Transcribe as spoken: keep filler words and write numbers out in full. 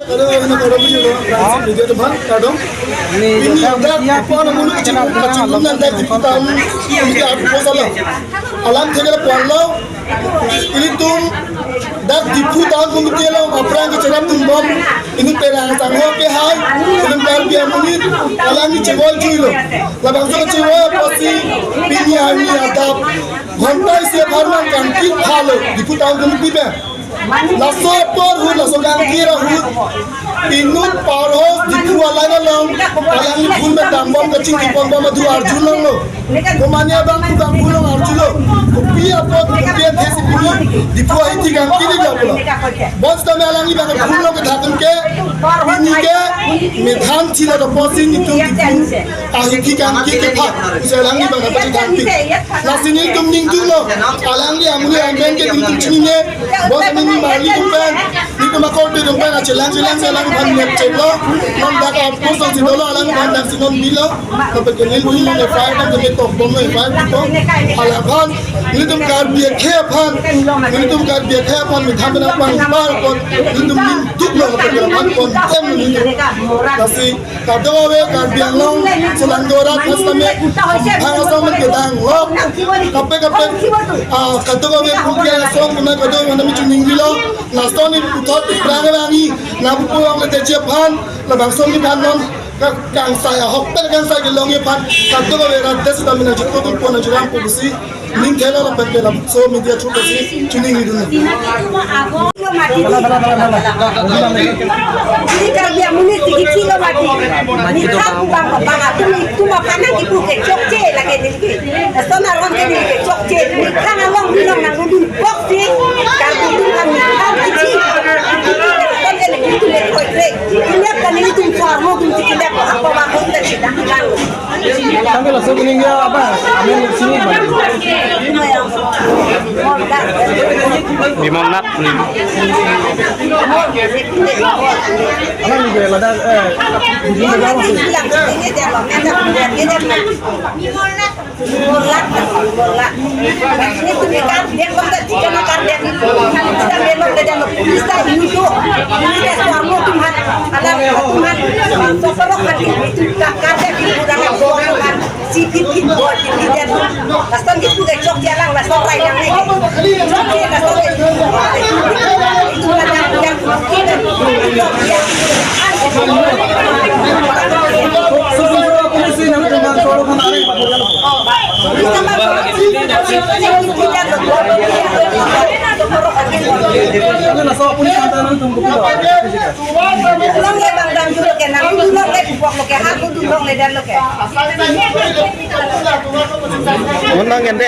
Kado, ano, kado, bujilo, media atum aphan, kado. Ini dak, apa namanya, kacing, kacing, nang dak Diphu town, ini dak, apa salah? Alam thekela puanlo, ilitum dak Diphu town committee along aphrang kecherap tunbom, ini perang sangho ke hai, ilitum Karbi amonit, alang ni chebol chuilo. Labangso kachebol apotsi, pini arni adap, ghonta isi apharman kangkir phalo, Diphu town committee pen. Laso apor ahut, laso kangkir ahut, inut power house Diphu a-line along, alangli phone pen dambom, kachingki ponbom adu arjulonglo. Komane abang pu bang pu along arjulo. Kopi apot, kopi athe si pini Diphu ahithi kangkir ni lo pulo. Bonsitame alangli bang phone along kethak ke, pini ke, methan thilo to posi nitum Diphu ahithi kangkir kepha. Pusi alangli bang apot kangkir. Lasi nitum ningduklo. Alangli amonit amen ke nitum chinine. Bonsitame ni marli atum pen, nitum akorte atum pen, achelang chelang si alangphan nep cheklo. Non dak apor song si dolo, alangphan dak si non bilo. Tapi ke nelitum F I R kan kami tok bom F I R tok. Alangphan, nitum Karbi akhei aphan, nitum Karbi akhei aphan, mi tham na pang par kon, nitum ningduklo, tapi ke alangphan kon tem nitum. Lasi kadokave Karbi Anglong, Selanggora, Khasname, Bhang Assam kedang lo. Kaprek kaprek, ah, kadokave Phuke asong, kuna kadokave nami chuning bilo. Lason ni puthot iprang rangi, na pupu ang le teche aphan, labangso ni aphan non, ka-, kangsai ahok pen kangsai kelongji aphan, kadokave rat des sitame nangchiklo tum pon nangchiram pusi. Ning thela lapen ke laso media through si chuning idun. Ini Karbi amonit si kilo mati. Ni khat bang bang atum itum aphan nangkipu ke chokche lake neli ke. Lason aron ke neli ke chokche. Ni khan along ni long nangdun box si. Karbi atum kan ni khan kithi. Kithi ke lason ke neli tum ke koi kre. Ini kan neli tum suarmo tum si kinep apa bang hon ke si dak kan. Tanggal laso kuning ya apa? Amin sini bang. Bimol Nath. Anak ni dia ladak, eh, di mana sih? Bimol Nath, Bimol Nath. Ini tu kan dia kata tiga makan dia ni. Kita memang dia jangan police dah itu. Ini dia suarmo Tuhan. Alam Tuhan. Sosok hati itu kakak dia di kurang Tuhan. Si phit phit bol phit phit dia. Lason kipu ke chokche alang, lason rai yang ni. Chokche lason ke. Itu ada yang kita. Undang gente